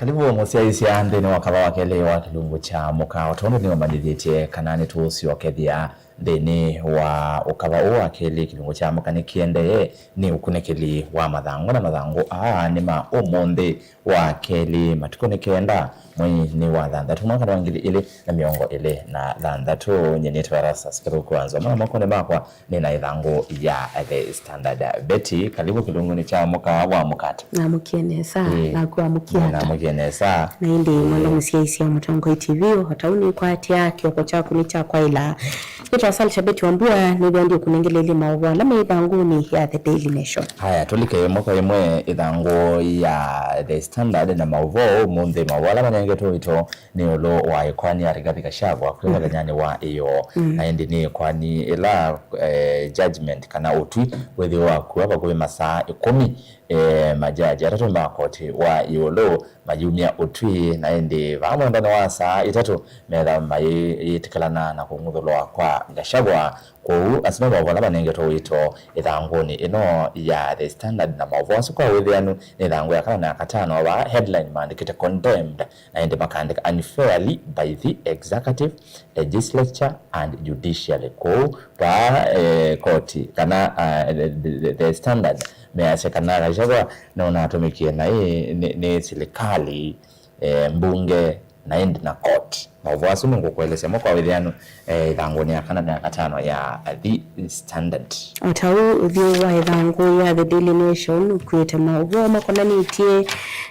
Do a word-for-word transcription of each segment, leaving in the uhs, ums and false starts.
Karibu mũsyaĩĩsya nthĩnĩ wa kava wa kelĩ wa kĩlungu kya mũka. O tondũ nĩũmanyĩthĩtye kana nĩtũũsyokethya nthĩnĩ wa ũkava ũũ wa kelĩ, kĩlungu kya mũka nĩkĩendee nĩ ũkunĩkĩli wa mathangũ, na mathangũ aa nĩ ma ũmũnthĩ wa kelĩ, matukũ nĩ kenda, mwei nĩ wa thanthatũ, mwaka nĩ wa ngili ilĩ na mĩongo ĩlĩ na thanthatũ. Nyie nĩtwa Erastus Kĩthũku wa Nzoma, na mokonĩ makwa nĩ na ĩthangũ ya The Standard. Betty, karibu kĩlungunĩ kya mũka wa mũkata. Namũkie nesa, ĩĩ, naku amũkia ata? Namũkie nesa. Na ĩndĩ, ĩĩ, mwendwa mũsyaĩĩsya Mũtongoi T V, o ta ũu nĩkwatya kĩoko kyaku nĩ kya kwaĩla. Nĩtwa Salsha Betty Wambua, nĩthĩa ndiũkũnengeleelye maũvoo ala me ĩthangũnĩ ya The Daily Nation. Haya, tũlike ĩmwe kwa ĩmwe ĩthangũ ya The Standard na maũvoo ũmũnthĩ. Maũvoo ala manengetwe ũito nĩ ĩũlũ wa ĩkoani ya Rigathi Gachagua kwĩ, mm, mũthenyanĩ wa ĩyoo. Mm. Na ĩndĩ nĩ ĩkoani ĩla, eh, judgment kana ũtwi wĩthĩwe wakua vakuvĩ masaa ĩkũmi, eh, majaji atatũ ma koti wa ĩũlũ mayumya ũtwi, na ĩndĩ vaa mwendonĩ wa saa itatũ metha mayĩtĩkĩlana na kũng'uthũlwa kwa Gachagua. Kwoou, asu nĩmo maũvoo ala manengetwe ũito ĩthangũnĩ ĩno ya The Standard, na maũvoo asu kwa wĩthĩanu nĩ ĩthangũ ya kana na ya katano. Vaa headline maandĩkĩte condemned, na ĩndĩ makaandĩka unfairly by the executive, legislature and judiciary. Kwoou vaa, eh, koti kana, ah, the, the, the Standard measya kana Gachagua nũnatũmĩkie naĩ nĩ, nĩ silikalĩ, eh, mbunge, na ĩndĩ na koti. Maũvoo asu nĩngũkũelesya mo kwa wĩthĩanu, eh, ĩthangũnĩ ya kana na ya katano ya The Standard. O ta ũu ũthyũ wa ĩthangũ ya The Daily Nation ũkuĩte maũvoo makonanĩtye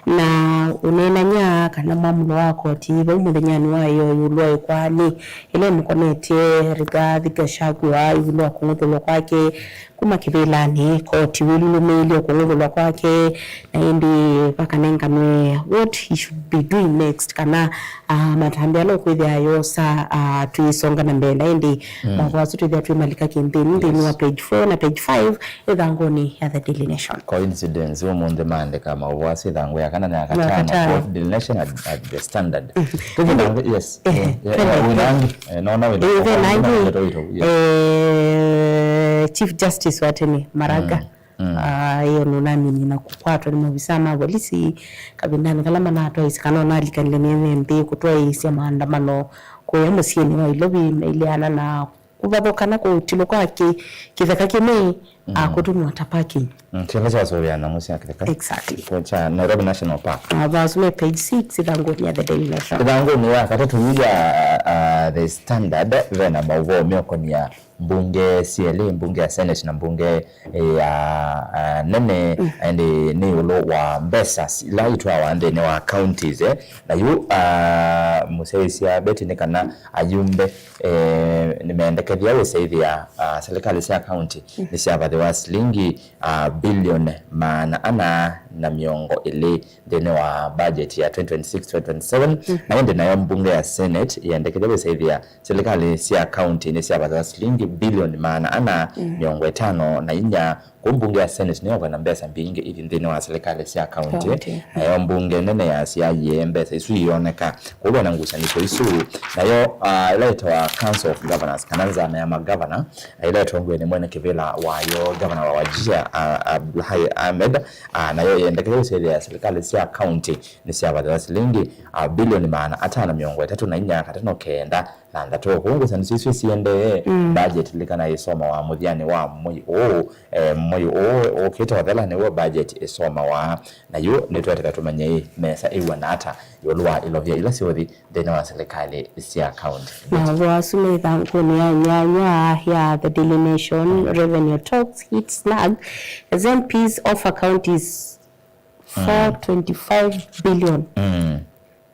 na ũneenany'a kana mwamũlo wa koti vau mũthenyanĩ wa ĩyoo ĩũlũ wa ĩkoani ĩla ĩmũkonetye Rigathi Gachagua ĩũlũ wa kũng'uthũlwa kwake kuma kĩvĩlanĩ. Koti wĩlũlũmĩĩlye kũng'uthũlwa kwake, na ĩndĩ vakanenganwe what he should be doing next, kana, ah, matambya ala ũkwĩthĩa yosa, ah, tũisonga na mbee. Na ĩndĩ, mm, maũvoo asu twĩthĩa twĩmalika kĩnthĩnĩ nthĩnĩ, yes, wa page four na page five ĩthangũnĩ ya The Daily Nation. Coincidence, ũmũnthĩ maandĩka maũvoo asu ĩthangũ ya kana na ya katano, katano. Fourth Daily Nation at, at The Standard. Yes. Eh, eh, eh, wĩna angĩ? Eh, nona wĩna, eh, wĩna angĩ. Yes. Eh, Chief Justice wa tene, Maraga. Mm, mm. Ah, ĩyo nũnaminie na kũkwatwa nĩ maovisaa ma volisi kavindanĩ kala manatwaĩĩsye kana onalikanile nĩ nthĩ kũtwaĩĩsya maandamano kũya mũsyĩnĩ wa Ilovi, maileana na kũvathũkana kũtilwa kwa kĩ-, kĩtheka kĩmwe, mm, ah, kũtũmĩwa ta parking. Mm, kĩla kyasũvĩa nyamũ sya kĩtheka. Exactly. Kyo kya Nairobi National Park. Ah, vaa asu me page six, ĩthangũnĩ ya The Daily Nation. Ĩthangũnĩ ya katatũ ya, ah, The Standard, vena maũvoo meũkonia mbunge syelĩ, mbunge ya Senate na mbunge ya, ah, nene, mm, ĩndĩ nĩ ĩũlũ wa mbesa ila itwawa nthĩnĩ wa counties, eh. Na yu, ah, mũsyaĩĩsya Betty nĩ kana ayumbe, eh, nĩmendekethya wĩsaĩthĩa, ah, silikalĩ sya county, mm, nĩsyavathĩwa silingi, ah, bilioni maana ana na mĩongo ĩlĩ nthĩnĩ wa budget ya twenty twenty-six twenty twenty-seven, mm, na ĩndĩ nayo mbunge ya Senate yendekethya wĩsaĩthĩa silikalĩ sya county nĩsyavathĩwa silingi bilioni maana ana, mm, mĩongo ĩtano na inya. Kũu mbunge ya Senate nĩyo kwĩna mbesa mbingĩ ithi nthĩnĩ wa silikalĩ sya county. County. Nayo mbunge nene yasya yĩe mbesa isu ioneka. Kũu vena ngusanĩsyo isu. Nayo, ah, ĩla ĩtawa Council of Governors, kana nzama ya magavana, na ĩla ĩtongoew'e nĩ mwene kĩvĩla wayo, gavana wa Wajir, ah, Abdullahi Ahmed, ah, nayo yendekete kũsyaĩthĩa silikalĩ sya county nĩsyavathĩwa silingi, ah, bilioni maana atano mĩongo ĩtatũ na inya katano kenda thanthatũ. Kũu ngusanĩsyo isu siendee, mm, budget lilikana ĩsomawa mũthyanĩ wa mwei ũũ, eh, mwei ũũ ũkĩte ũthela nĩw'o budget ĩsomawa. Na yu nĩtwetĩka tũmanye ĩ mesa ĩw'ana ata ĩũlũ wa ilovia ila syũthi nthĩnĩ wa silikalĩ sya county. Maũvoo asu me ĩthangũnĩ ya nyanya ya The Daily Nation, mm, revenue talks hit snag as M Ps offer counties, mm, four twenty-five billion. Mm.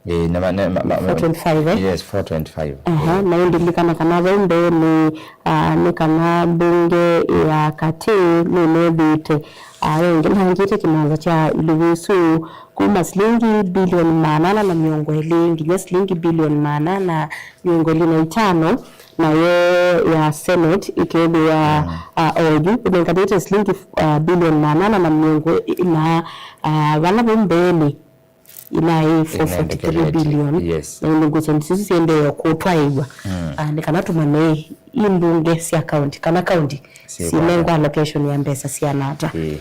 Eh, na ma-, na ma-, ma-, ma-, four twenty-five, eh? Yes, four twenty-five. Aha, na ĩndĩ lilikana kana vau mbeenĩ, ah, nĩ kana mbunge ya katĩ nĩnethĩĩte, ah, yengĩnangĩte kĩmanza kya ilovia isu kuma silingi bilioni maana ana na mĩongo ĩlĩ nginya silingi bilioni maana ana mĩongo ĩlĩ na itano, nayo ya Senate ĩkethĩwa, mm, ah, oyu ĩnenganĩte silingi, ah, bilioni maana ana na mĩongo ĩna, ah, vala vau mbeenĩ. ĩnaĩ four forty three billion. Yes. Na ĩndĩ ngusanĩsyo isu siendee kũtwaĩw'a. Mm. Ah, nĩ kana tũmanye ĩ mbunge sya kaunti, kana kaunti sinengwa allocation ya mbesa siana ata. Ĩĩ.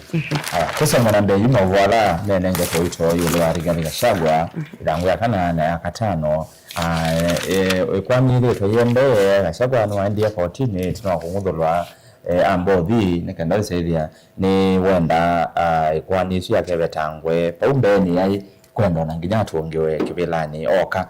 Aya, tũsoma na mbee yu maũvoo ala menengetwe ũito ĩũlũ wa Rigathi Gachagua, ĩthangũ ya kana na ya katano. Ah, e, e, ĩkoani yĩthĩĩtwe yĩendee, Gachagua nĩwaendie kotinĩ ĩtina wa kũng'uthũlwa, e, ambothi nĩ kenda wĩsaĩthya nĩ wenda, ah, ĩkoani ĩsu yake ĩvetangwe. Vau mbeenĩ yaĩ kwenda ona nginya atũngĩwe kĩvĩlanĩ oka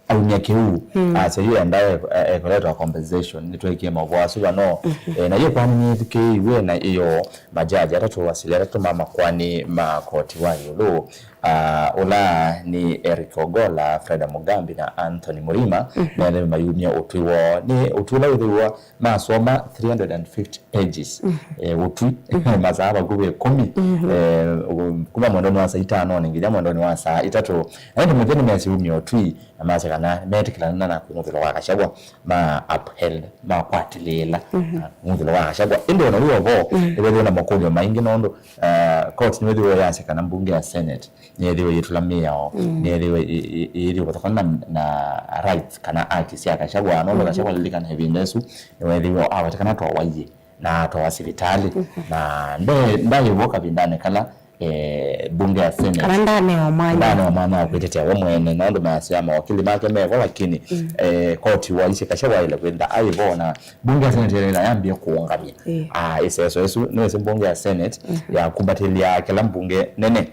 aumya kĩu, mm, asya yu enda e-, e-, ekũletwa compensation. Nĩtweekie maũvoo asu vano. Mhm. Eh, na yu ĩkoani nĩyĩthukĩĩiw'e na ĩyo majaji atatũ, asili atatũ ma makoani ma koti wa ĩũlũ, ah, ũla nĩ Eric Ogolla, Freda Mugambi na Anthony Murima, mhm, methĩwe mayumya ũtwi woo. Nĩ ũtwi ũla wĩthĩwa masoma three hundred and fifty pages, mhm, eh, ũtwi, mhm, masaa vakuvĩ ĩkũmi, mhm, eh, u-, kuma mwendonĩ wa saa itano nginya mwendonĩ wa saa itatũ. Na ĩndĩ mũthya nĩmesyumya ũtwi na masya kana metĩkĩlana na kũng'uthĩlwa kwa Gachagua, ma uphold, makwatĩlĩĩla, mhm, na kũng'uthĩlwa kwa Gachagua. Ĩndĩ ona wĩ ovo, mhm, nĩwethĩwa na makũlyo maingĩ nũndũ, eh, court nĩwethĩwa yasya kana mbunge ya Senate nĩyĩthĩwe yĩtũla mĩao, mm, nĩyĩthĩwe ĩ-, ĩ-, ĩyĩthĩwe kũthokana na, na rights kana haki sya Gachagua, nũndũ, mhm, Gachagua lilikana ĩvinda ĩsu nĩwethĩwe awetĩkana twawaie na atwawa sivitalĩ, mhm, na nde-, ndayĩw'o kavindanĩ kala, eh, mbunge ya Senate kana ndanewa mwanya, ndanewa mwanya wa kwĩtetea we mwene, nũndũ measya mawakili make mevo, lakini, mm, eh, koti waisye Gachagua aĩle kwĩtha aĩvo, na mbunge ya Senate ĩla yambie kũũngamya, ĩĩ, ah, ĩseso ĩsu. Nĩwĩsĩ mbunge ya Senate, mhm, yakumbatĩlya kĩla mbunge nene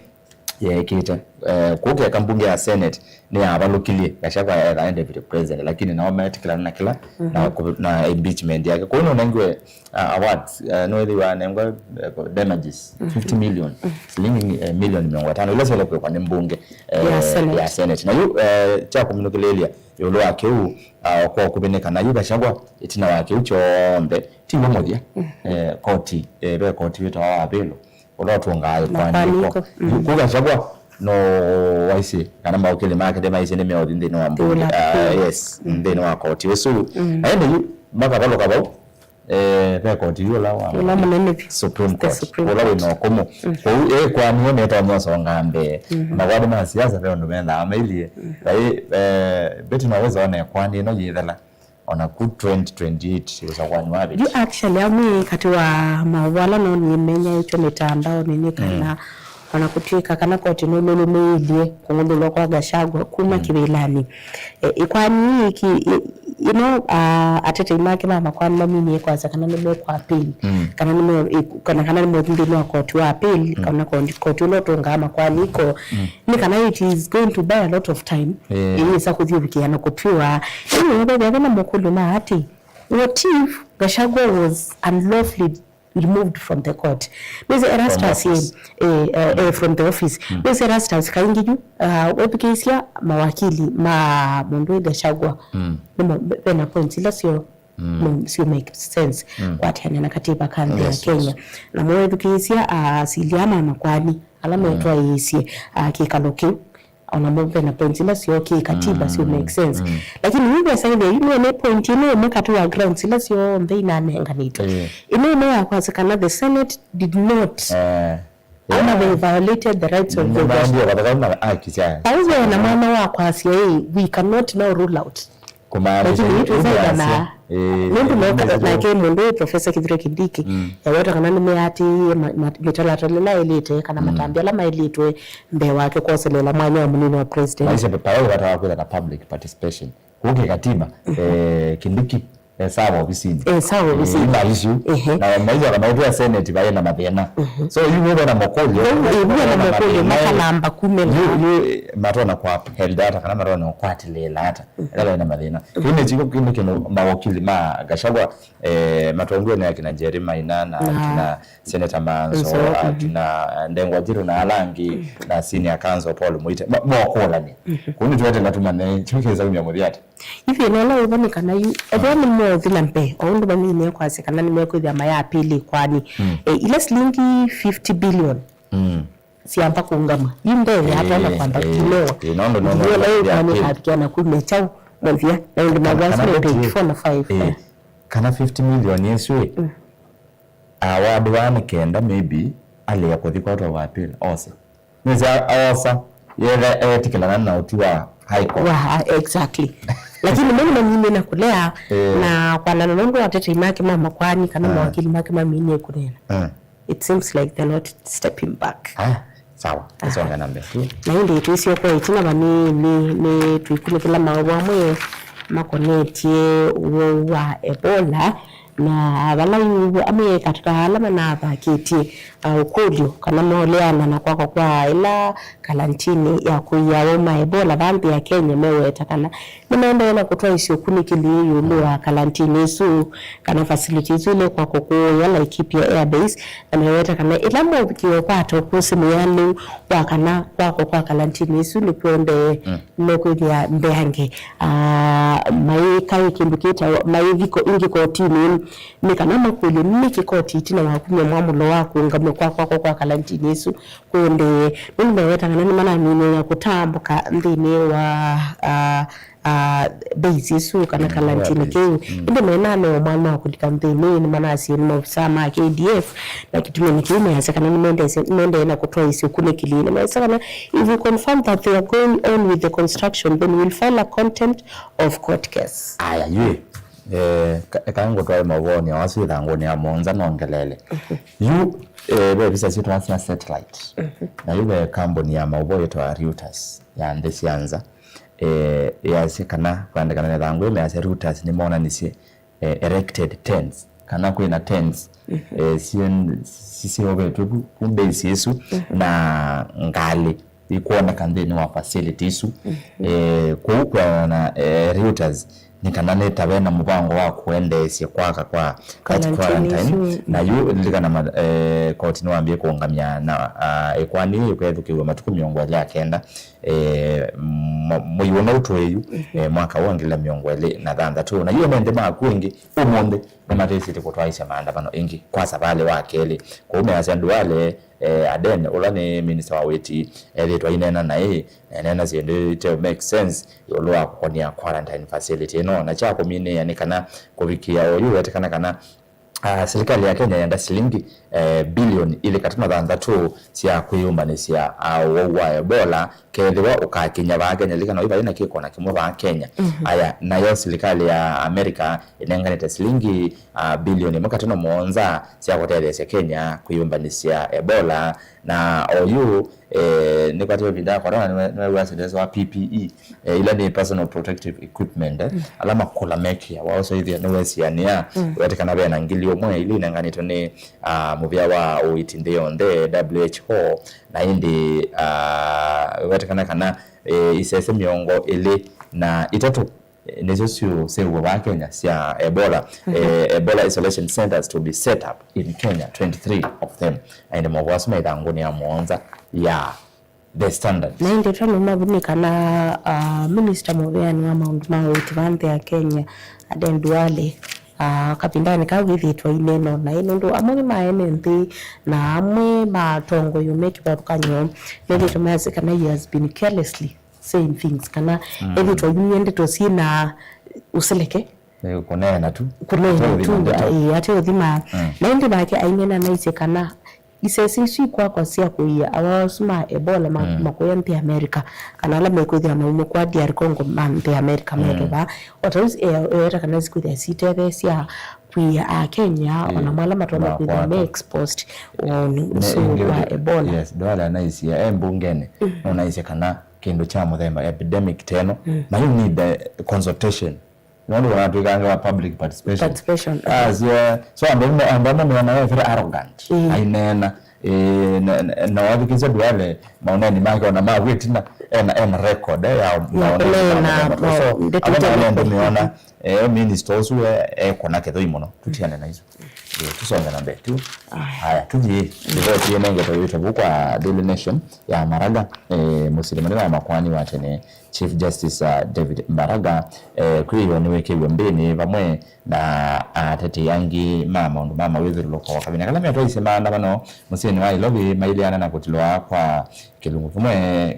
yeekĩte. Eh, kũu keka mbunge ya Senate nĩyavalũkilye Gachagua etha e deputy president, lakini nao metĩkĩlana na kĩla, mhm, na kũ-, na impeachment yake. Kũu nũnengiwe, uh, awards, uh, nĩwĩthĩwa anengwa, uh, damages, mhm, fifty million, mhm, silingi, eh, milioni mĩongo ĩtano, ila syaĩle kwĩkwa nĩ mbunge, eh, ya Senate. Ya Senate. Na yu, eh, kya kũminũkĩlĩĩlya ĩũlũ wa kĩu, uh, kwa kũvinĩka na yu Gachagua, ĩtina wa kĩu kyonthe, ti we mũthya. Mhm. Eh, koti, eh, ve koti wĩtawa wa appeal, ũla ũtũngaa ĩkoani ĩko. Mm. Kũu Gachagua no waisye kana mawakili make nĩmaisye nĩmeũthi nthĩnĩ wa mbunge, ah, yes, mm, nthĩnĩ wa koti ũsu. Mm. Na ĩndĩ yu makavalũka vau, eh, ve koti yu ũla wa, ũla mũnene vyũ, Supreme Court, Supreme Court, ũla wĩ na ũkũmũ. Mm. Kũu ĩkoani ĩyo nĩtonya ũsonga mbee. Mm-hmm. Makoani ma siasa ve ũndũ mendaa mailyĩ. Mm. Vai, eh, Betty no wĩsa one ĩkoani ĩno yĩthela. Ona ku twenty twenty-eight, ũsakũani wa vĩti. Yu actually, amwe katĩ wa maũvoo ala no nĩmenyaĩtwe mĩtandaonĩ nĩ kana, mm, ona kũtw'ĩka kana koti nũlũlũmĩĩlye kũng'uthũlwa kwa Gachagua kuma, mm, kĩvĩlanĩ. E, ĩkoani ĩĩ ki-, ĩ-, ĩno, a, atetei make ma makoani maminie kwasya kana nĩmekwa appeal, mm, kana nĩme-, ĩ-, kana, kana nĩmeũthi nthĩnĩ wa koti wa appeal, mm, kana koti, koti ũla ũtũngaa makoani ĩko, mm. Nĩ kana it is going to buy a lot of time. Eh. Ĩyĩsa kũthyũlũkĩa na kũtwĩwa. Ĩĩ, vethĩa ve na makũlyo ma atĩ, what if Gachagua was unlawfully removed from the court? Nĩsĩ Erastus, from office. Eh, eh, eh, from the office. Mm. Nĩsĩ Erastus kaingĩ yu, uh, wethukĩĩsya mawakili ma mũndũ wĩ Gachagua. Mm. Nĩmo, ve na points ila syo, mm, no, syo make sense, mm, kwatĩanĩa na katiba ka nthĩ ya, yes, yes, Kenya. Na mowethukĩĩsya, uh, asilia ma makoani ala, mm, metwaĩĩsye, uh, kĩkalo kĩu. Ona mo ve na points ila syo kĩ katiba, syo make sense. Mm. Lakini yu vesa ĩthĩa yu nĩ point ĩno ĩmwe katĩ wa grounds ila syonthe inanenganĩtwe. Eh. Ĩno ĩmwe ya kwasya kana the Senate did not, eh, ama, yeah, they violated the rights of the, nĩmaendie kũthakana na haki sya, au ve na mwana wa kwasya, ĩ, we cannot now rule out. Kumaanisha, lakini yu tũsaidia na, eh, nũndũ no, nake mũndũ wĩ Professor Kithure Kindiki, mm, yaweta kana nĩmeatĩĩe ma-, ma-, mĩtalatala ĩla ĩlĩte kana, mm, matambya ala maĩlĩtwe mbee wake kwoselela mwanya wa mũnini wa president. Maisha papa yao wata wa kwĩtha na public participation. Kũu kĩkatiba, mhm, eh, Kindiki, eh, sawa ovisinĩ. Eh, sawa ovisinĩ. Eh, ila issue. Ehe. Na maisha kana wĩtwa Senate vaĩ na mathĩna. Mhm. So, yu wĩtha na makũlyo. Yu, yu wĩtha na makũlyo, makanamba kumĩla. Yu, yu, eh, matona kwa uphold ata, kana matona kwatĩlĩĩla ata. Ĩla vaĩ na mathĩna. Kĩu nĩ kĩo kĩndũ kĩndũ mawakili ma Gachagua, eh, matongoew'e nĩ akina Njeri Maina na, na akina Senator Manzo, Manzo, mhm, akina Ndengwa Njiru na ala angĩ, na senior counsel Paul Muite, ma-, mokũlany'a. Mhm. Kũu nĩtweteela tũmanye kĩu kĩsa kumya mũthya ata. Yu thĩna ũla wĩvo nĩ kana yu, ethĩwa nĩmeũthi na mbee, o ũndũ maminie kwasya kana nĩmekwĩthĩa maya appeal ĩkoani, mm, eh, ila silingi fifty billion. Mm. Syamba kũũngamw'a. Yu mbee ya, eh, atona kwamba, eh, kũnewa. Eh, no, no, no, no, ĩla ĩkoani ĩkavikĩa na kumya kyaũ mũthya. Na ĩndĩ kana, mawasya kana me page four na five, eh, eh, kana fifty million ĩsu ĩ, mm, award wa nĩ kenda maybe alea kũthi kwa Court of Appeal, ose. Nĩsĩ a-, aosa. Yetha etĩkĩlana na ũtwi wa High Court. Wa, exactly. Lakini mwe nĩmaminie na kũlea, eh, na kwanana nũndũ atetei make ma makwani kana, ah, mawakili make maminie kũneena. Ah. It seems like they're not stepping back. Aya, sawa. Tusonge na mbee. Na ĩndĩ twĩsyoka ĩtina vanini, nĩ tũikunĩkĩla maũvoo amwe makonetye ũwau wa Ebola, na vala yu amwe katika ala manathakĩtye, uh, ũkũlyo kana maũleana na kwakwa kwa ĩla kalantini ya kũia awau ma Ebola vaa nthĩ ya Kenya meweta kana nĩmaendee na kũtwaĩsya ũkunĩkĩli ĩũlũ wa kalantini ĩsu kana facility ĩsu ĩla ĩkwakwa kũũya Laikipia Air Base, na meweta kana ĩla mũvikĩe ũkwata ũkũsĩ mwĩanĩu wa kana kwakwa kwa kalantini ĩsu nĩkwendee, mm, mekwĩthĩa mbeange, ah, maikaĩ kĩndũ kĩtawa, maithi ko-, ĩngĩ kotinĩ nĩ kana makũlye nĩkĩ koti ĩtina wa kumya mwamũlo wa kũũngamw'a kwa kwakwa kwa kalantini ĩsu kũendee. Nũndũ meweta kana nĩmanaminie ya kũtambũka nthĩnĩ wa, ah, ah, base ĩsu kana, mm, kalantini kĩu. Mm. Ĩndĩ menaneo mwanya wa kũlika nthĩnĩ, nĩmanasie nĩ maovisaa ma K D F, na kĩtumi nĩ kĩu measya kana nĩmendee na kũtwaĩsya ũkunĩkĩli. Nĩmeasya kana if we confirm that they are going on with the construction, then we'll file a contempt of court case. Aya, yu, eh, ka-, eka ngũtwae maũvoonĩ o asu ĩthangũnĩ ya mũonza nongelele. Mhm. Yu, eh, ve visa syĩtwa sya satellite. Mhm. Na yu ve kambuni ya maũvoo yĩtwa Reuters ya nthĩ sya nza. Eh, yasya kana, kwandĩkana na ĩthangũ ĩmeasya Reuters nĩmonanisye, eh, erected tents, kana kwĩna tents, mhm, eh, syen-, si-, siseũvĩtw'e vu, vu base ĩsu, mhm, na ngalĩ ikwoneka nthĩnĩ wa facility isu. Mhm. Eh, kwoou kwĩana na, eh, Reuters, nĩ kana nĩ ta ve na mũvango wa kũendeesya kwaka kwa that quarantine isu. Na yu lilikana ma-, eh, koti nĩwambie kũũngamya na, ah, ĩkoani ĩĩ ĩkethukĩw'a matukũ mĩongo ĩlĩ na kenda, eh, mwa-, mwei ũno ũtũĩyu, mhm, eh, mwaka wa ngili mĩongo ĩlĩ na thanthatũ. Na yu ene nthĩ maku ĩngĩ ũmũnthĩ nĩmatĩsĩte kũtwaĩsya maandamano ĩngĩ kwa savalĩ wa kelĩ. Kwoou measya Duale, eh, Aden, ũla nĩ minista wa wĩti, ethĩtwe aineena naĩ, eneena syĩndũ ite make sense ĩũlũ wa kũkonia quarantine facility ĩno. Na kya kũminĩĩa nĩ kana kũvikĩa oyu wetĩkana kana, ah, silikalĩ ya Kenya yenda silingi, eh, bilioni ilĩ katano thanthatũ sya kwĩyũmbanĩsya, ah, ũwau wa Ebola, kethĩwa ũkakinya vaa Kenya. Lilikana oyu vai na kĩko na kĩmwe vaa Kenya. Mhm. Aya, nayo silikalĩ ya America ĩnenganĩte silingi, ah, bilioni ĩmwe katano mũonza sya kũtetheesya Kenya kwĩyũmbanĩsya Ebola. Na oyu, eh, nĩkwatĩwe ĩvinda ya corona, nĩwe-, nĩwew'asya ndesewa P P E, eh, ila nĩ personal protective equipment, eh, mm, ala makũla mekĩawa, ũsaithĩa nĩwesianĩa, mm, wetĩkana ve na ngili ũmwe ila inenganĩtwe nĩ, ah, mũvĩa wa ũiiti nthĩ yonthe, W H O, na ĩndĩ, ah, wetĩkana kana, eh, isese mĩongo ĩlĩ na itatũ, eh, nĩsyo syũseũvw'a vaa Kenya sya Ebola, mhm, eh, Ebola isolation centers to be set up in Kenya, twenty-three of them. Na ĩndĩ maũvoo asu me ĩthangũnĩ ya mũonza ya The Standard. Na ĩndĩ twanũma vu nĩ kana, ah, minista mũveani wa maũndũ ma ũiiti vaa nthĩ ya Kenya, Aden Duale, ah, kavindanĩ kaa wĩthĩĩtwe aineena naĩ nũndũ amwe nĩ ma ene nthĩ na amwe ma atongoi me kĩvathũkany'o methĩĩtwe measya kana he has been carelessly saying things, kana, mm, ethĩĩtwe ayumya ndeto syĩ na ũseleke. Eh, kũneena tu. Kũneena tu, ate ũthima ndeto. Ĩĩ, ate ũthima. Mm. Na ĩndĩ nake aineena naisye kana isese isu ikwakwa sya kũia awau asu ma Ebola ma, mm, makũya nthĩ America, kana ala mekwĩthĩa maumĩkwa D R Congo ma nthĩ America, mm, meke vaa. O ta ũu, eh, eweta kana sikwĩthĩa sitetheesya kwia Akenya, ona, ĩĩ, mala matonya kwĩthĩa me exposed ũaũnĩ ũsu wa Ebola. Yes, Duale anaisye e mbungenĩ, mm, no naisye kana kĩndũ kya mũthemba epidemic teno, mm, na you need the consultation. Nũndũ wanatwĩkange wa public participation. Participation, ah, okay. Sio, so andũ amwe, andũ amwe meona very arrogant. Mm. Aineena, eh, na, na, na wathikĩsya Duale maũneeni make ona ma wĩtina, ena, ena record, eh, ya maũneeni ma mũthemba ta ũsu. Ndeto ĩtene. Andũ meona, eh, minister ũsu, eh, ekona kĩthũi mũno. Tũtiane na isu. Eh, tũsonge na mbee tu. Aya. Aya, tũthiĩ. Riboti ĩnengetwe wĩto vu kwa Daily Nation ya Maraga, eh, mũsyĩ mũnene wa makwani wa tene, Chief Justice, uh, David Maraga, eh, kwĩyĩwa nĩwĩkĩiwe mbĩnĩ vamwe na atetei angĩ ma maũndũ ma mawĩthyũlũlũko. Kavinda kala metwaisye maandamano mũsyĩnĩ wa Nairobi, maileana na kũtilwa kwa kĩlungu kĩmwe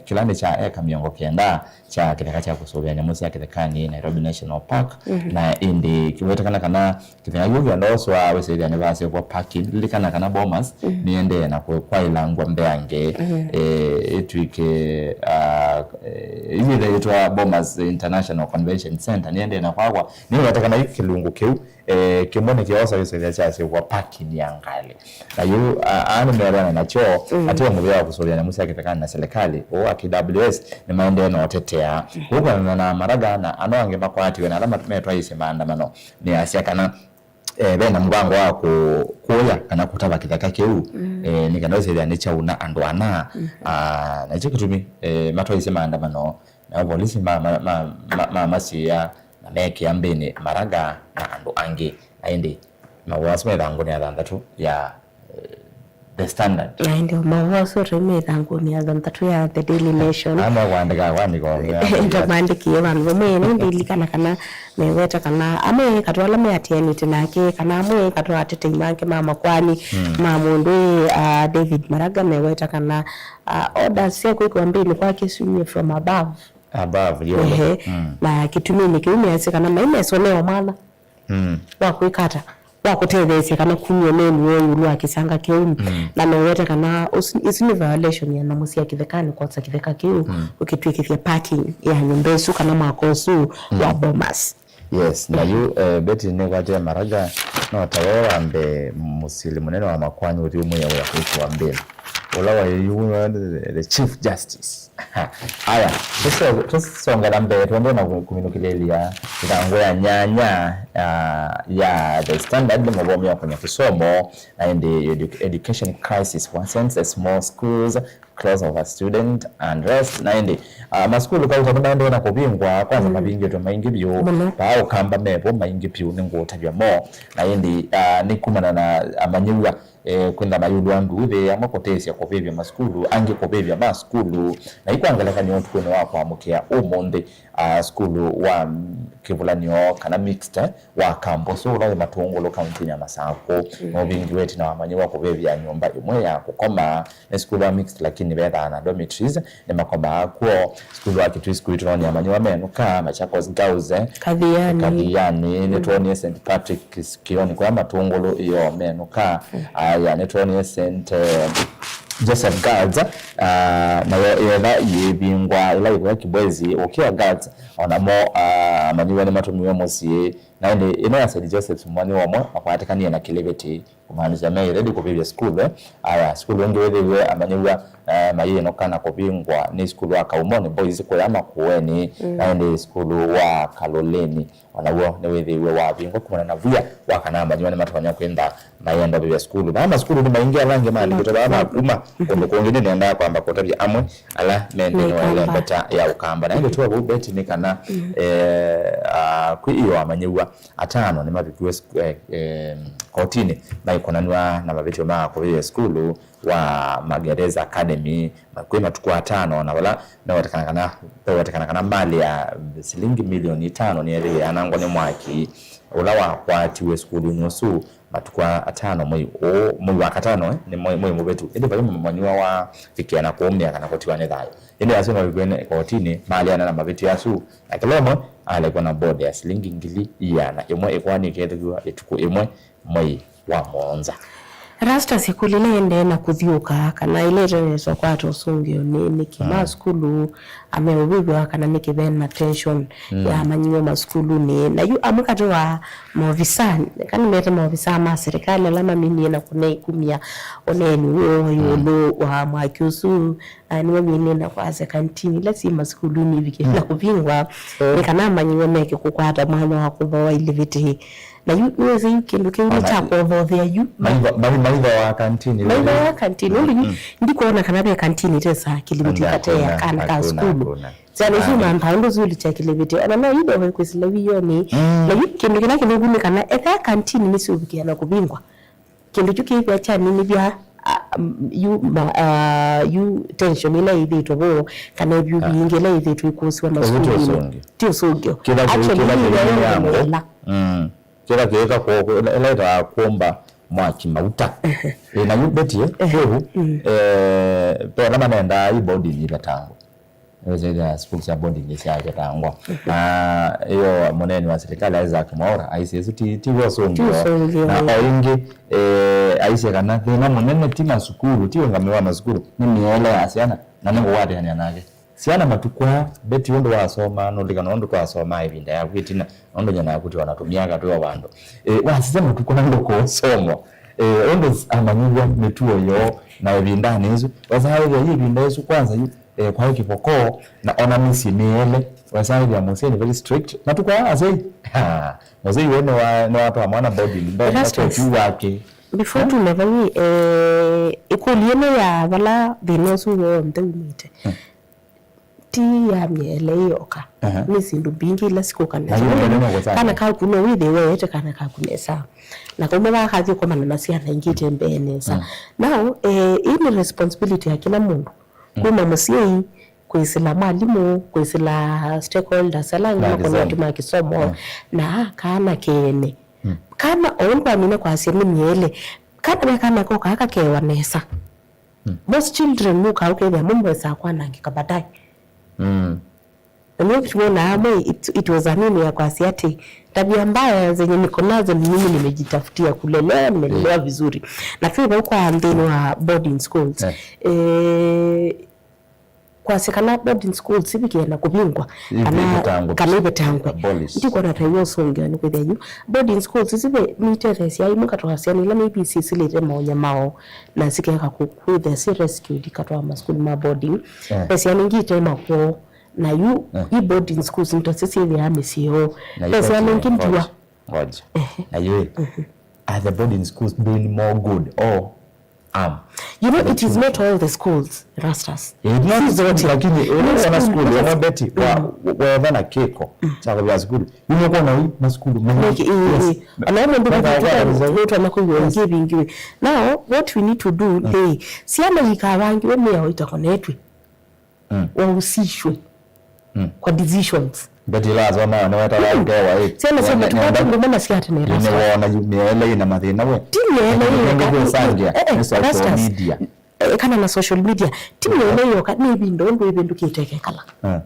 kĩla nĩ kya eka mĩongo kenda kya kĩtheka kya kũsũvĩa nyamũ sya kĩthekanĩ, Nairobi National Park, na ĩndĩ kĩwetekana kana kĩtheka kĩu kĩandooswa wĩsĩthĩa nĩvaseũvwa parking. Lilikana kana Bomas nĩendee na kũ-, kwaĩlangw'a mbeange, eh, ĩtw'ĩke, ah, eh, ĩyĩthe yĩtwa Bomas International Convention Center, nĩendee na kwakwa. Nĩwetekana yu kĩlungu kĩu, eh, kĩmwe nĩkĩosa wĩsĩthĩa kyaseũvwa parking ya ngalĩ. Na yu, a-, aa nĩmeelewana nakyo, atĩ mũvĩa wa kũsũvĩa nyamũ sya kĩthekanĩ na silikalĩ, ũũ wa K W S, nĩmaendee na ũtetea. Kũu kwĩanana na Maraga na ano angĩ makwatiwe na ala mat-, metwaĩĩsye maandamano, nĩasya kana, eh, ve na mũvango wa kũ-, kũya kana kũtava kĩtheka kĩu, eh, nĩ kana ũsĩthĩa nĩ kyauna andũ ana. Ah, na nĩkyo kĩtumi, eh, matwaĩĩsye maandamano, nao volisi ma-, ma-, ma-, ma-, mamasĩĩa na meekĩa mbĩnĩ Maraga na andũ angĩ. Na ĩndĩ mawau asu me ĩthangũnĩ ya thanthatũ ya, eh, The Standard. Na ĩndĩ mawau asu me ĩthangũnĩ ya thanthatũ ya The Daily Nation. Ana kwandĩka kwandĩka ndamandĩkie vandũ vamwe, na ndilikana kana meweta kana amwe katũ ala meatĩanĩte nake, kana amwe katũ atetei make ma makwani ma mũndũ ĩ, ah, David Maraga meweta kana, ah, orders sya kwĩkĩwa mbĩnĩ kwake syumie from above. Above, yo. Ehe. Na kĩtuminĩ kĩu measya kana mai mesonea mwana wa kwĩka ata, wa kũtetheesya kana kumya ũneeni woo ĩũlũ wa kĩsanga kĩu. Na meweta kana ũsu, ĩsu nĩ violation ya nyamũ sya kĩthekanĩ kwosa kĩtheka kĩu ũkĩtw'ĩkĩthya parking ya nyũmba ĩsu kana mwako ũsu wa Bomas. Yes, na yu, eh, Betty nĩkwatĩe Maraga no tawe wa mbee mũsili mũnene wa makwani ũthi ũmwĩa wĩa kwĩkĩwa mbĩnĩ. Ũla waĩ yu, the Chief Justice. Aya, tũso-, tũsongela mbee, twende na kũ-, kũminũkĩlĩlya ĩthangũ ya nyanya, ah, ya The Standard, mũvomi wa kũnya kĩsomo, na ĩndĩ edu-, education crisis worsens as more schools close over student unrest. Na ĩndĩ, ah, masukulu kauta nĩmaendee na kũvingwa, kwanza mavingĩtwe maingĩ vyũ, vaa Ũkamba mevo maingĩ vyũ, nĩngũũtavya mo. Na ĩndĩ, ah, nĩ kumana na amanyĩw'a eh, kwĩntha mayũlũ wa nduuthĩ, amwe kũtĩĩsya kũvĩvya masukulu, angĩ kũvĩvya ma sukulu. Na yu kwa ngelekany'o, ũtukũnĩ wa kũamũkĩa ũmũnthĩ, ah, sukulu wa, mm, kĩvũlanĩo kana mixed, eh, wa Kamboso ũla wĩ Matũngũlũ kauntinĩ ya Masakũ nũvingiwe ĩtina wa amanyĩw'a kũvĩvya nyũmba ĩmwe ya kũkoma. Nĩ sukulu wa mixed, lakini vethaa na dormitories, nĩmakomaa kw'o. Sukulu wa Kitui School nĩtwonie amanyĩw'a menũka. Machakos Girls, eh, Kathiani. Kathiani, nĩtwonie Saint Patrick's Kĩoni kũya Matũngũlũ, ĩyo menũka. Aya, nĩtwonie Saint, eh, Joseph Girls, ah, nayo yetha yĩvingwa ĩla yĩkũya Kibwezi. Ũkĩa Girls, onamo, ah, amanyĩw'a nĩmatũmiwe mũsyĩ. Na ĩndĩ ĩno ya Saint Joseph's, manyĩw'a ũmwe makwatĩkanie na kĩlĩvĩtĩ. Kũmaanisha me ready kũvĩvya sukulu, eh? Aya, sukulu ũngĩ wĩthĩiwe amanyĩw'a, eh, mayĩnũka na kũvingwa nĩ sukulu wa Kaumoni Boys kũya Makueni, na ĩndĩ sukulu wa Kaloleni o naw'o nĩwĩthĩiwe wavingwa kumana na via wa kana amanyĩw'a nĩmatonya kwĩntha mayenda ũvĩvya sukulu. Vaa masukulu nĩ maingĩ, ala angĩ maandĩkĩtwe vaa ma kuma kũndũ kũngĩ. Nĩnendaa kwamba kũtavya amwe ala me nthĩnĩ wa ĩlembeta ya Ũkamba. Na ĩndĩ tũe vau Betty nĩ kana, eh, ah, kwĩ iyo amanyĩw'a atano nĩmavikiwe sku-, eh, eh, kotinĩ maikonanw'a na mavĩtyo ma kũvĩvya sukulu wa Magereza Academy kwĩ matukũ atano, na vala mewetekana kana, mewetekana kana malĩ ya silingi milioni itano nĩyethĩwe yanangwa nĩ mwaki ũla wakwatiwe sukulunĩ ũsu matukũ atano mwei ũũ, mwei wa katano, eh, nĩ mwei, mwei mũvĩtu. Ĩndĩ vai mũmanyĩw'a wavikĩa na kũũmĩa kana kũtiwa nĩ thayũ. Ĩndĩ asu mavikiwe nĩ kotinĩ, maleana na mavĩtyo asu, na kĩla ũmwe alekwa na bondi ya silingi ngili iana ĩmwe ĩkoani ĩkethĩwa ĩtukũ ĩmwe mwei wa mũonza. Erastus Ĩkũlĩ nĩendee na kũthyũũka kana ĩla ĩtonyeswa kwata ũsũngĩo nĩ, nĩkĩ ma sukulu ameũvĩvw'a kana nĩkĩ ve na tension ya amanyĩw'a masukulunĩ. Na yu amwe katĩ wa maovisa, kana mete maovisa ma serikali ala maminie na kũnei kumya ũneeni woo ĩũlũ wa mwaki ũsu, ah, nĩmaminie na kwasya kantini ila syĩ masukulunĩ ivikĩte na kũvingwa, nĩ kana amanyĩw'a meke kũkwata mwanya wa kũthooa ilivĩtĩ. Na yu nĩwĩsĩ yu kĩndũ kĩu nĩ kya kũthothea yu. Maitho, mai-, maitho wa kantini. Maitho wa kantini. Ũndũ yu ndikwona kana ve kantini ĩtesa kĩlivĩtĩ kate ya kana ka sukulu. Syana isu mantha ũndũ sukulu kya kĩlivĩtĩ. Ona no yu ndowe kwĩsĩla wĩonĩ. Na yu kĩndũ kĩla kĩnũku nĩ kana ethĩa kantini nĩsyũvikĩa na kũvingwa, kĩndũ kyu kĩĩthĩa kyaninĩvya, a, um, yu, ma, uh, yu tension ĩla ĩthĩtwe vo, kana ĩvyuvi yingĩ ĩla ĩthĩtwe ĩkũsiwa masukulu ti ũsũngĩo. Ti ũsũngĩo. Kĩla kĩ-, actually, kĩla kĩlĩ nĩ yango. Mm. Kĩla kĩĩka kũ-, kũ-, ĩla, ĩla ĩtaa kũmba mwaki mauta. Ĩ, na yu Betty, eh, kwoou, eh, ve ala manendaa i boarding ivetangwe. Nĩwĩsĩ ĩthĩa sukulu sya boarding nĩsyavetangwa. Na ĩyo mũneeni wa silikalĩ Isaac Mwaũra aisye ĩsu ti, ti w'o ũsũngĩo. Ti ũsũngĩo. Na o ĩngĩ, eh, aisye kana thĩna mũnene ti masukulu, ti ũngamĩi wa masukulu, nĩ mĩeele ya syana, na nĩ kũkwatĩanĩa nake. Syana matukũ aa, Betty ũndũ wasomaa, nũlikana ũndũ twasomaa ĩvinda yaku ĩtina, ũndũ nyie naku twĩ ona tũmyaka twĩ o vandũ. Eh, wasisya matukũ na ndũkũsomwa. Eh, ũndũ amanyĩw'a mĩtuo yoo na ĩvindanĩ ĩsu, wasaa wĩthĩa yu ĩvinda ĩsu kwanza yu, eh, kwaĩ kĩvoko, na ona mĩsyĩ mĩele, wasaa wĩthĩa mũsyĩ nĩ very strict. Matukũ aa asyai, ha, mũsyai we nĩwa-, nĩwatwaa mwana boarding, ndonya koti wake. Before tume vau, eh, ĩkũlyo ĩno ya vala thĩna ũsu w'onthe umĩte. Hmm. Ti ya mĩele yoka. Aha. Nĩ syĩndũ mbingĩ ila sikũkanĩsya. Na yu mĩele nũkũsanga. Kana kaku no wĩthĩwe ete kana kaku nesa. Na kauma vaa kathi ũkomana na syana ingĩ ite mbee nesa. Mm. Now, eh, ĩĩ nĩ responsibility ya kĩla mũndũ. Mm. Kuma mũsyai, kwĩsĩla mwalimũ, kwĩsĩla stakeholders ala angĩ makonetĩ ma kĩsomo, mm, na kana kene. Mm. Kana o ũndũ amina kwasya nĩ mĩele. Kana ve kana koka kakewa nesa. Mm. Most children mũka ũkethĩa mo mwesaa kwanangĩka baadaye. Mm. Na nĩ tuona amwe it, it was a nini ya kwasya atĩ tabia mbaya zenye niko nazo ni mimi nimejitafutia kulelewa, nimelelewa vizuri. Na pia vau kwa nthĩnĩ wa boarding schools. Eh. Eh, kwasya kana boarding schools ivikie na kũvingwa, kana, kana ivetangwe. Abolished. Ndikwona ta iwe ũsũngĩo nĩ kwĩthĩa yu boarding schools isu ve nitetheesya imwe katwaa syana ila maybe sisĩlĩte maũnyamao na sikeka ku-, kwĩthĩa si rescued katwaa masukulu ma boarding. Eh. Ve syana ingĩ ite makwoo, na yu, eh, i boarding schools nĩ ta syĩthĩaa mĩsyĩ yoo. Na ve syana ingĩ ndiwa. Ngoja. Ehe. Na yu, mhm, are the boarding schools doing more good or harm? You know, it is not all the schools, Rastas. Eh, not si zote. Lakini, eh, unaona school, unaona Betty, wa, mm, wa, wa, na kĩko, mm, cha kwa school. Nĩmũkwona yu masukulu maingĩ. Yes. Ana ũmwe ndũkũtũka nũtona kwĩw'a ingĩ vingi. Now, what we need to do, mm, hey, syana ikavangiwe mĩao itakonetwe. Mm. Wahusishwe, mm, kwa decisions. Betty ĩla asoma nĩwetawa, mm, ngewa, eh. Syana sya matukũ aa ti ngũma na sya tene, Rastas. Nĩwona yu mĩele ĩna mathĩna we. Ti mĩele ĩna, eh, eh, nĩ social media. Eh, kana na social media. Ti mĩele yoka, nĩ ĩvinda ũndũ ĩvĩndũkĩte ĩkekala. Eh.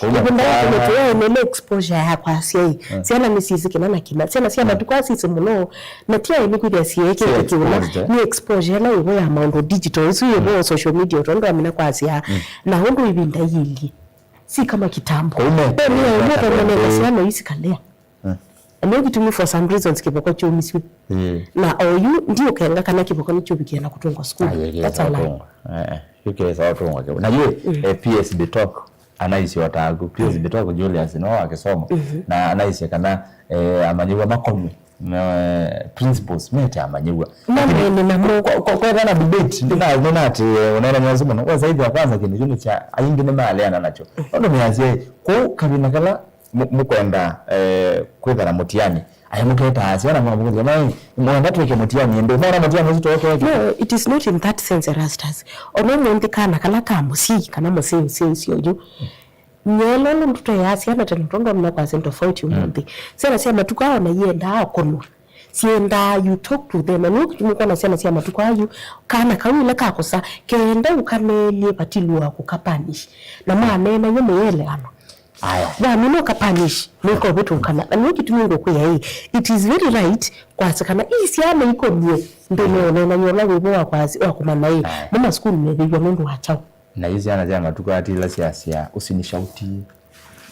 Ĩvinda ya kũmĩtũa ĩnene exposure ya kwasya ĩ. Eh. Syana nĩsyĩsĩ kĩna na kĩna. Syana sya matukũ aa syĩsĩ mũno. Na ti aĩ nĩ kwĩthĩa syĩekĩte kĩũla. Nĩ exposure ĩla ĩvo ya maũndũ digital. Ĩsu ĩvo social media, tondũ amina kwasya. Mm. Na ũndũ ĩvinda yĩilyĩ. Si kama kitambo. Kwa hiyo, nĩ aĩ mũtomaneka syana ii sikalea. Eh. Na nĩyo kĩtumi for some reasons kĩvoko kyaumisw'e. Eh. Na oyu ndiũkenga kana kĩvoko nĩkyũvikie na kũtũngwa sukulu. That's a lie. Eh, eh. Yu kĩesa ũtũngwa kĩu. Na yu, mm, eh, P S B talk, anaisye o taku. P S B talk Julius no akĩsoma. Mhm. Na anaisye kana, eh, amanyĩw'a makomwe, eh, principals mete amanyĩw'a. Mamene namo. Kwa, kwa, kwa, kwa na debate, ndina, ndina ati, eh, unaona mwanzo mũno. Kwa saidi ya kwanza kĩndũ kĩu nĩ kya, aingĩ nĩ maaleana nakyo. Ũndũ nĩ asie, kũ kavina kala Mu-, mũkwenda, eh, kwĩthana mũtiani. Aĩ mũketaa syana mwa mũkũthia, "Mai, mwenda twĩke mũtiani, ĩndĩ mwana mũtiani ũsu tũkeke." No, it is not in that sense, Erastus. Ona ũmũnthĩ kana kala ka mũsyai, kana mũsyai, mũsyai ũsyo ũyũ. Nyelo nũndũ tweaa syana tene tondũ ona kwasya tofauti ũmũnthĩ. Mm. Syana sya matukũ aa ona iendaa kũnwa. Siendaa you talk to them. Na nĩkũtumi kwona syana sya matukũ aa yu, kana kau ĩla kakosa, kenda ũkaneelye vatilũ wa kũka punish. Na mwaneena yu mũyeleana. Aya. Wamina ũka punish, nĩko ũvĩtũkana. Na nĩyo kĩtumi ngũkwĩa ĩ, it is very right kwasya kana ii syana ikomie nthĩnĩ wa ũneenany'a ũla wĩvo wa kwasya, wa kũmanya ĩ, aya, nĩ masukulu mevĩw'a nũndũ wa kyaũ. Na yu syana sya matukũ aa ti ila syasya, "Usinishautie."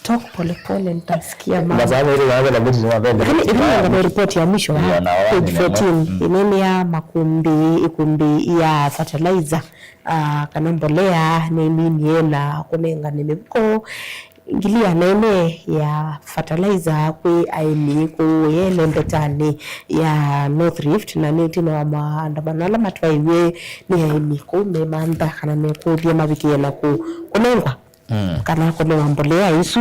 Talk polepole, nitasikia mama. Masaa meri wa vela miti ni mabele. Lakini ĩno nĩ ripoti ya mwisho ya page fourteen, mm, ĩnene ya makumbĩ, ikumbĩ ya fertilizer, ah, kana mbolea, nĩ nini na kũnengane mĩvuko. Ngili ya nene ya fertilizer kwĩ aĩmi kũu Yele mbetanĩ ya North Rift, na nĩ ĩtina wa maandamano ala matwaiwe nĩ aĩmi kũu memantha kana mekũthya mavikĩe na kũ-, kũnengwa, mm, kana kũnewa mbolea isu,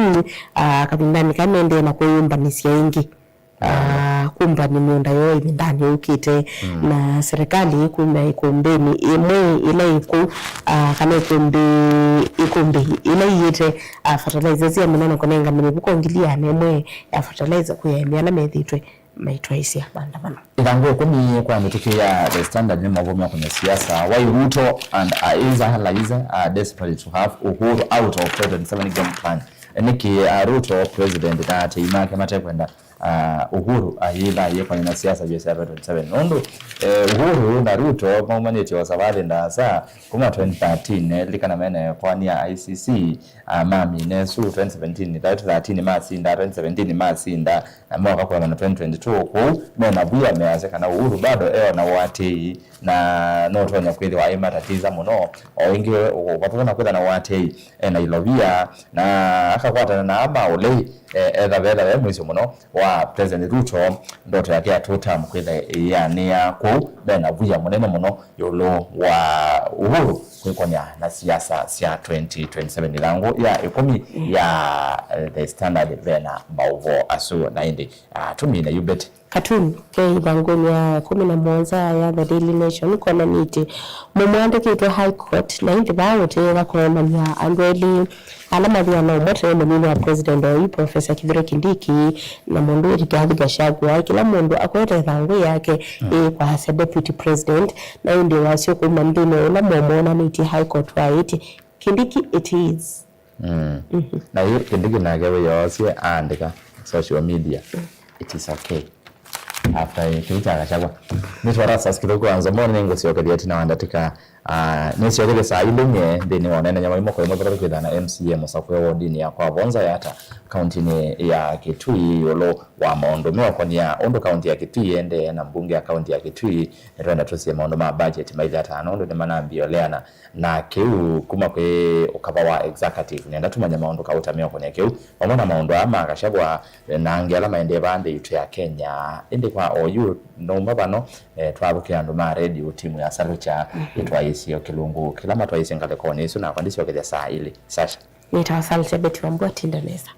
ah, kavindanĩ ka mendee na kwĩyũmbanĩsya ĩngĩ. ah, kũmbany'a mĩũnda yoo ĩvindanĩ yũkĩte, na serikali ĩkumya ikumbĩnĩ ĩmwe ĩla ĩkũu, ah, kana ikumbĩ, ikumbĩ ila iĩte, ah, fertilizer sya mĩnene kũnenga mĩvuko ngili ĩana ĩmwe ya fertilizer kwĩ aĩmi ala methĩĩtwe maitwaĩsya maandamano. Ĩthangũ ĩkũmi kwa mĩtũkĩ ya The Standard nĩ maũvoo meũkũny'a siasa. Why Ruto and Aiza Laiza are desperate to have Uhuru out of twenty twenty-seven game plan. Nĩkĩ, uh, Ruto president na atei make matekwenda, uh, Uhuru ayĩtha ayĩkwany'a na siasa sya twenty twenty-seven? Nũndũ, eh, Uhuru na Ruto maumanĩtye o savathĩ ndaasa kuma twenty thirteen, eh, likana mene kwania I C C, uh, mamina ĩsu twenty seventeen, twenty thirteen masinda, twenty seventeen masinda, na moka kwĩanana twenty twenty-two kũu mena via measya kana Uhuru bado eona ũatĩĩi na nũtonya kwĩthĩwa aimatatiza mũno. O ĩngĩ, vatata na kwĩthana ũatĩĩi ena ilovia na akakwatana na ama ũlei, e, etha vetha ve mũisyo mũno wa President Ruto, ndoto yake ya two term kwĩtha ĩyanĩa kũu mena via mũnene mũno ĩũlũ wa Uhuru kwĩkonya na siasa sya twenty twenty-seven. Ĩthangũ ya ĩkũmi ya, eh, The Standard vena maũvoo asu na ĩndĩ, ah, tũmine yu Betty. Katuni ke ĩthangũnĩ ya ĩkũmi na mũonza ya The Daily Nation nĩkwonanĩtye mũmwe andĩkĩtwe High Court, na ĩndĩ vaa ũtĩĩka kũemany'a andũ elĩ ala mathiana ũmwe tene mũnini wa President oyu, Professor Kithure Kindiki, na mũndũ wĩ Rigathi Gachagua, kĩla mũndũ akwete ĩthangũ yake ĩkwasya Deputy President, na ĩndĩ wasyo kuma nthĩnĩ ũla mũmwe wonanĩtye High Court waĩtye, Kindiki it is. Mm. Na yu Kindiki nake wĩyoosye aandĩka social media, it is okay. After kĩu kya Gachagua, nĩtwarasas kĩthũku wa Nzomoni nĩngũsyokethya ĩtina wa ndatĩka, ah, nĩsyokethya saa ilĩ nye nthĩnĩ wa ũneenany'a wa ĩmwe kwa ĩmwe vatata kwĩthana M C A mũsakũe wodinĩ ya kwa Vonza Yata, kauntinĩ ya Kitui, ĩũlũ wa maũndũ meũkonia ũndũ kaunti ya Kitui ĩendee na mbunge ya kaunti ya Kitui. Nĩtwenda tũsie maũndũ ma budget mailye ata, nũndũ nĩmanambie ũleana na kĩu kuma kwĩ ũkava wa executive. Nenda tũmanye maũndũ kauta meũkonia kĩu, vamwe na maũndũ aa ma Gachagua na angĩ ala maendee vaa nthĩ yitũ ya Kenya. Ĩndĩ kwa oyu, nũmba vano, eh, twathũkĩa andũ ma redio, timu ya Salucha, ĩtwaĩsye o kĩlungu kĩla matwaĩsye ngalĩkonĩ ĩsu, nakwa ndisyokethya saa ilĩ. Sasha. Nĩtawa Salcha Betty Wambua, tinda nesa.